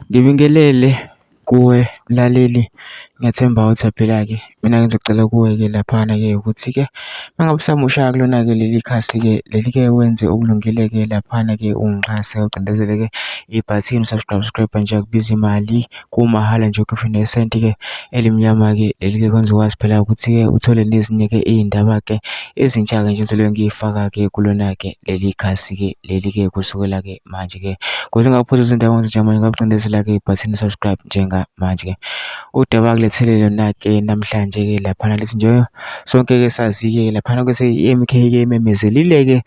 Ngibingelele kuwe mlaleli, ngiyathemba ukuthi phela-ke mina ngizocela kuwe-ke laphana-ke ukuthi-ke uma ngabe usamusha kulona-ke leli khasi-ke leli-ke wenze okulungile-ke laphana-ke ungixhase ucindezele-ke ibhathini subscribe nje akubizi imali, kumahhala nje ukhiphe nesenti-ke elimnyama-ke leli-ke kwenza ukwazi phela ukuthi-ke uthole nezinye-ke iy'ndaba-ke ezintsha-ke nje engizobe ngiy'faka-ke kulona-ke leli khasi-ke leli-ke kusukela-ke manje-ke kuze ngakuphuza izindaba ezinjengamanje ngakucindezela-ke ibhathini subscribe njengamanje-ke. Udaba kulethele lona-ke namhlanje-ke laphana lithi nje sonke-ke sazi-ke laphana kwese i-M_K-ke imemezelile-ke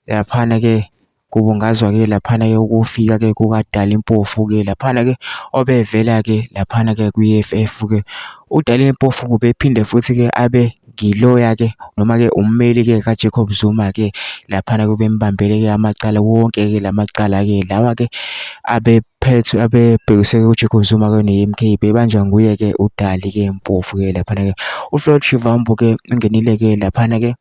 laphana-ke kubungazwa-ke laphana-ke ukufika-ke kukadali Mpofu-ke laphana-ke obevela-ke laphana-ke kwi-E_F_F-ke. uDali Mpofu ubephinde futhi-ke abe ngiloya-ke noma-ke ummeli-ke kaJacob Zuma-ke laphana bembambele-ke amacala wonke-ke lamacala-ke lawa-ke abebhekiswe kuJacob Zuma-ke ne-M_K bebanjwa nguye-ke uDali-ke Mpofu-ke laphana-ke. uFloyd Shivambu-ke ungenile-ke laphana-ke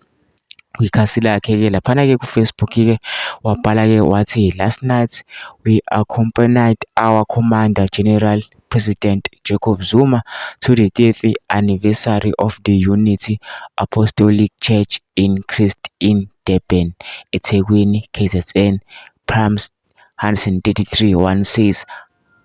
kwikhasi lakhe-ke laphana-ke ku-Facebook-ke wabhala-ke wathi, "Last night we accompanied our Commander General President Jacob Zuma to the 30th anniversary of the Unity Apostolic Church in Christ in Durban, eThekwini, KZN. Psalms 133:1 says,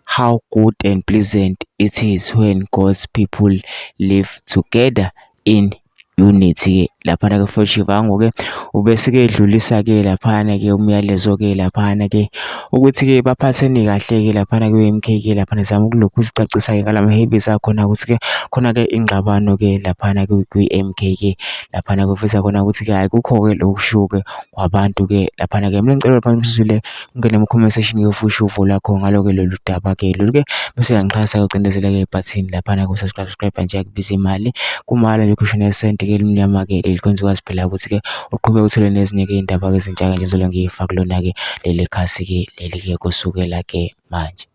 'How good and pleasant it is when God's people live together in unity.'" Laphana-ke futhi Shivambu-ke ubese-ke edlulisa-ke laphana-ke umyalezo-ke laphana-ke ukuthi-ke baphathene kahle-ke laphana kwe-M_K-ke laphana zama ukulokhu uzicacisa-ke ngala-behaviours akhona ukuthi-ke khona-ke ingxabano-ke laphana kwi-M_K-ke laphana kufisa khona ukuthi-ke hhayi kukho-ke lokushiwo-ke kwabantu-ke laphana-ke. Mina ngicela lapha ngizwile ungene mu-comment section-ke futhi usho uvo lakho ngalo-ke lolu daba-ke lolu-ke bese uyangixhasa-ke ucindezele-ke ibhathini laphana ku-subscribe nje akubizi imali, kumahhala nje ukhishwe nesenti-ke elimnyama-ke likwenza ukwazi phela ukuthi-ke uqhubeke uthole nezinye-ke iy'ndaba-ke ezintsha-ke nje ezizobe ngiy'faka kulona-ke leli khasi-ke leli-ke kusukela-ke manje.